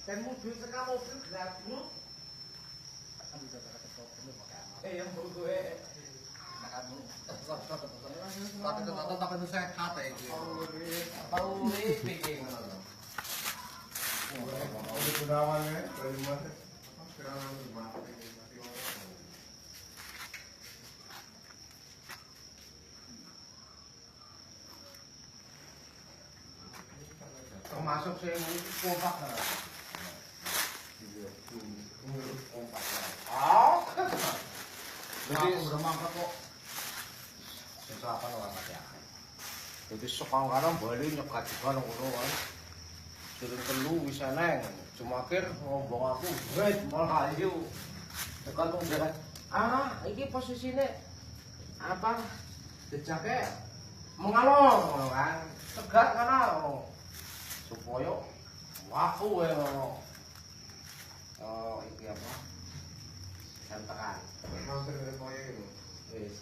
Dan mobil seka mobil grabuk. Yang gue. Tapi tetap itu sehat ya iki. Urip iki ngono. Urip Gunawan ya, dari mana? Kira-kira mati. Termasuk sing kompak. Iya, kompak. Ah. Jadi udah mangkat kok. Sing selapan ora mati akeh. Dadi saka kono bali nyegat juga nang kono kan. Durung telu wis eneng. Jumakir ngombong aku, wis mlayu. Tekan wong jalan. Ah, iki posisine apa? Jejake mengalor ngono kan. Tegak kana. Supaya waku wae ngono. Oh, iki apa? Sentekan. Mampir ke koyo iku. Wis.